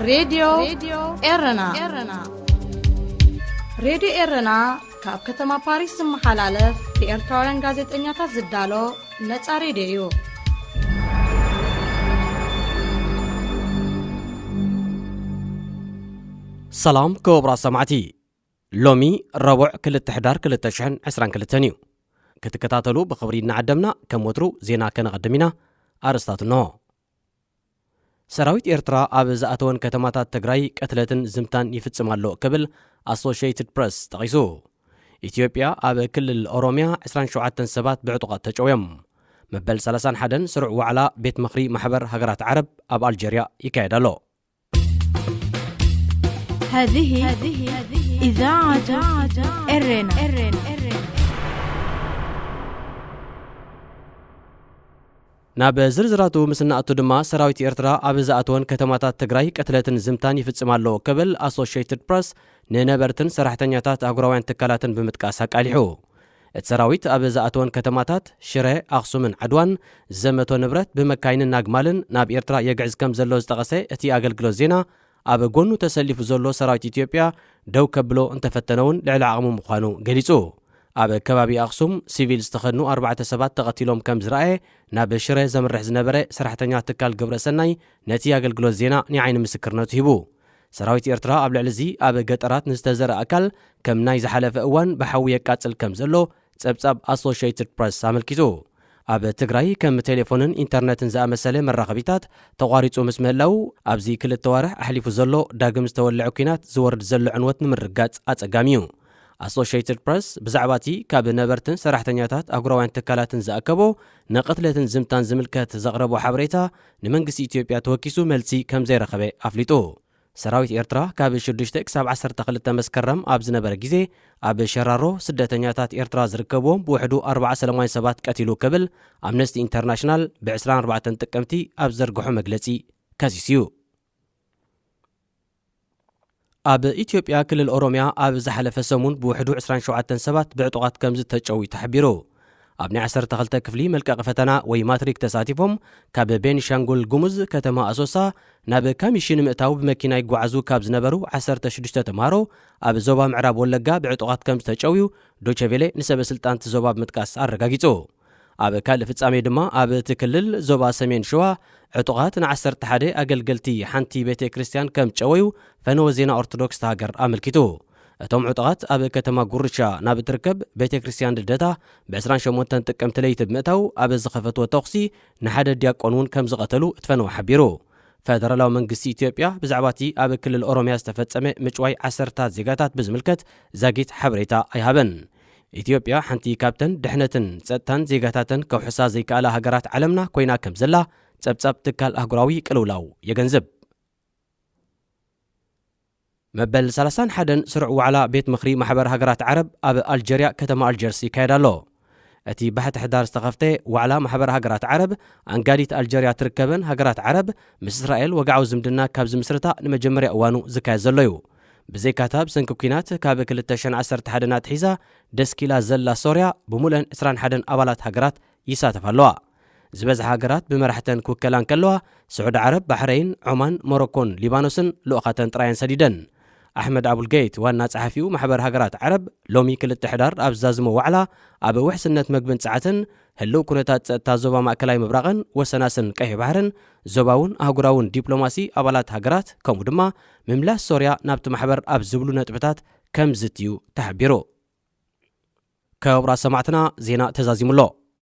ሬድዮ ኤረና። ሬድዮ ኤረና ካብ ከተማ ፓሪስ ዝመሓላለፍ ብኤርትራውያን ጋዜጠኛታት ዝዳሎ ነጻ ሬድዮ እዩ። ሰላም ክቡራት ሰማዕቲ፣ ሎሚ ረቡዕ ክልተ ሕዳር ክልተ ሽሕን ዕስራን ክልተን እዩ። ክትከታተሉ ብኽብሪ እናዓደምና፣ ከም ወትሩ ዜና ከነቐድም ኢና። ኣርእስታት እንሆ። ሰራዊት ኤርትራ ኣብ ዝኣተወን ከተማታት ትግራይ ቅትለትን ዝምታን ይፍጽም ኣሎ ክብል ኣሶሽየትድ ፕረስ ጠቒሱ። ኢትዮጵያ ኣብ ክልል ኦሮምያ ዕስራን ሸውዓተን ሰባት ብዕጡቓት ተጨውዮም። መበል ሰላሳን ሓደን ስሩዕ ዋዕላ ቤት ምኽሪ ማሕበር ሃገራት ዓረብ ኣብ ኣልጀርያ ይካየድ ኣሎ። هذه إذاعة إرنا. ናብ ዝርዝራቱ ምስ እንኣቱ ድማ ሰራዊት ኤርትራ ኣብ ዝኣተወን ከተማታት ትግራይ ቅትለትን ዝምታን ይፍጽም ኣሎ ክብል ኣሶሽየትድ ፕረስ ንነበርትን ሰራሕተኛታት ኣህጉራውያን ትካላትን ብምጥቃስ ኣቃሊሑ። እቲ ሰራዊት ኣብ ዝኣተወን ከተማታት ሽረ፣ ኣኽሱምን ዓድዋን ዝዘመቶ ንብረት ብመካይንን ኣግማልን ናብ ኤርትራ የግዕዝ ከም ዘሎ ዝጠቐሰ እቲ ኣገልግሎት ዜና፣ ኣብ ጎኑ ተሰሊፉ ዘሎ ሰራዊት ኢትዮጵያ ደው ከብሎ እንተፈተነ እውን ልዕሊ ዓቕሙ ምዃኑ ገሊጹ። ኣብ ከባቢ ኣኽሱም ሲቪል ዝተኸድኑ ኣርባዕተ ሰባት ተቐቲሎም ከም ዝረኣየ ናብ ሽረ ዘምርሕ ዝነበረ ሰራሕተኛ ትካል ግብረ ሰናይ ነቲ ኣገልግሎት ዜና ናይ ዓይኒ ምስክርነቱ ሂቡ። ሰራዊት ኤርትራ ኣብ ልዕሊ እዚ ኣብ ገጠራት ንዝተዘርአ ኣካል ከም ናይ ዝሓለፈ እዋን ብሓዊ የቃጽል ከም ዘሎ ጸብጻብ ኣሶሽየትድ ፕረስ ኣመልኪቱ። ኣብ ትግራይ ከም ቴሌፎንን ኢንተርነትን ዝኣመሰለ መራኸቢታት ተቋሪጹ ምስ ምህላዉ፣ ኣብዚ ክልተ ዋርሕ ኣሕሊፉ ዘሎ ዳግም ዝተወልዐ ኲናት ዝወርድ ዘሎ ዕንወት ንምርጋጽ ኣጸጋሚ እዩ። ኣሶሽየትድ ፕረስ ብዛዕባ እቲ ካብ ነበርትን ሰራሕተኛታት ኣህጉራውያን ትካላትን ዝኣከቦ ንቕትለትን ዝምታን ዝምልከት ዘቕረቦ ሓበሬታ ንመንግስቲ ኢትዮጵያ ተወኪሱ መልሲ ከም ዘይረኸበ ኣፍሊጡ። ሰራዊት ኤርትራ ካብ ሽዱሽተ ክሳብ ዓሰርተ ክልተ መስከረም ኣብ ዝነበረ ግዜ ኣብ ሸራሮ ስደተኛታት ኤርትራ ዝርከብዎም ብውሕዱ ኣርብዓ ሰላማውያን ሰባት ቀቲሉ ክብል ኣምነስቲ ኢንተርናሽናል ብ ዕስራን ኣርባዕተን ጥቅምቲ ኣብ ዘርግሖ መግለጺ ከሲሱ እዩ። ኣብ ኢትዮጵያ ክልል ኦሮምያ ኣብ ዝሓለፈ ሰሙን ብውሕዱ ዕስራን ሸውዓተን ሰባት ብዕጡቓት ከም ዝተጨውዩ ተሓቢሩ። ኣብ ናይ ዓሰርተ ክልተ ክፍሊ መልቀቒ ፈተና ወይ ማትሪክ ተሳቲፎም ካብ ቤኒሻንጉል ጉሙዝ ከተማ ኣሶሳ ናብ ካሚሺ ንምእታው ብመኪና ይጓዓዙ ካብ ዝነበሩ ዓሰርተ ሽዱሽተ ተምሃሮ ኣብ ዞባ ምዕራብ ወለጋ ብዕጡቓት ከም ዝተጨውዩ ዶቸቬሌ ንሰበ ስልጣን እቲ ዞባ ብምጥቃስ ኣረጋጊጹ። ኣብ ካልእ ፍጻሜ ድማ ኣብ እቲ ክልል ዞባ ሰሜን ሸዋ ዕጡቓት ንዓሰርተ ሓደ ኣገልገልቲ ሓንቲ ቤተ ክርስቲያን ከም ጨወዩ ፈነወ ዜና ኦርቶዶክስ እታ ሃገር ኣመልኪቱ። እቶም ዕጡቓት ኣብ ከተማ ጉርሻ ናብ እትርከብ ቤተ ክርስቲያን ልደታ ብ ዕስራን ሸሞንተን ጥቅምቲ ለይቲ ብምእታው ኣብ ዝኸፈትዎ ተኹሲ ንሓደ ዲያቆን እውን ከም ዝቐተሉ እቲ ፈነወ ሓቢሩ። ፈደራላዊ መንግስቲ ኢትዮጵያ ብዛዕባ እቲ ኣብ ክልል ኦሮምያ ዝተፈጸመ ምጭዋይ ዓሰርታት ዜጋታት ብዝምልከት ዛጊት ሓበሬታ ኣይሃበን። ኢትዮጵያ ሓንቲ ካብተን ድሕነትን ጸጥታን ዜጋታተን ከውሕሳ ዘይከኣላ ሃገራት ዓለምና ኮይና ከም ዘላ ጸብጻብ ትካል ኣህጉራዊ ቅልውላው የገንዝብ። መበል ሰላሳን ሓደን ስሩዕ ዋዕላ ቤት ምኽሪ ማሕበር ሃገራት ዓረብ ኣብ ኣልጀርያ ከተማ ኣልጀርስ ይካየድ ኣሎ። እቲ ባሕቲ ሕዳር ዝተኸፍተ ዋዕላ ማሕበር ሃገራት ዓረብ ኣንጋዲት ኣልጀርያ ትርከበን ሃገራት ዓረብ ምስ እስራኤል ወግዓዊ ዝምድና ካብ ዝምስርታ ንመጀመርያ እዋኑ ዝካየድ ዘሎ እዩ። ብዘይካታ ብሰንኪ ኲናት ካብ ክልተ ሽሕን ዓሰርተ ሓደን ኣትሒዛ ደስኪላ ዘላ ሶርያ ብምሉአን ዕስራን ሓደን ኣባላት ሃገራት ይሳተፋ ኣለዋ። ዝበዝሓ ሃገራት ብመራሕተን ክውከላ እንከለዋ፣ ስዑዲ ዓረብ፣ ባሕረይን፣ ዖማን፣ ሞሮኮን ሊባኖስን ልኡኻተን ጥራየን ሰዲደን። ኣሕመድ ኣቡልገይት ዋና ጸሓፊኡ ማሕበር ሃገራት ዓረብ ሎሚ ክልተ ሕዳር ኣብ ዝዛዝሞ ዋዕላ ኣብ ውሕስነት መግብን ጸዓትን፣ ህልው ኩነታት ጸጥታ ዞባ ማእከላይ ምብራቕን ወሰናስን ቀይሕ ባሕርን ዞባውን ኣህጉራውን ዲፕሎማሲ ኣባላት ሃገራት ከምኡ ድማ ምምላስ ሶርያ ናብቲ ማሕበር ኣብ ዝብሉ ነጥብታት ከም ዝትዩ ተሓቢሩ። ክቡራት ሰማዕትና ዜና ተዛዚሙ ኣሎ።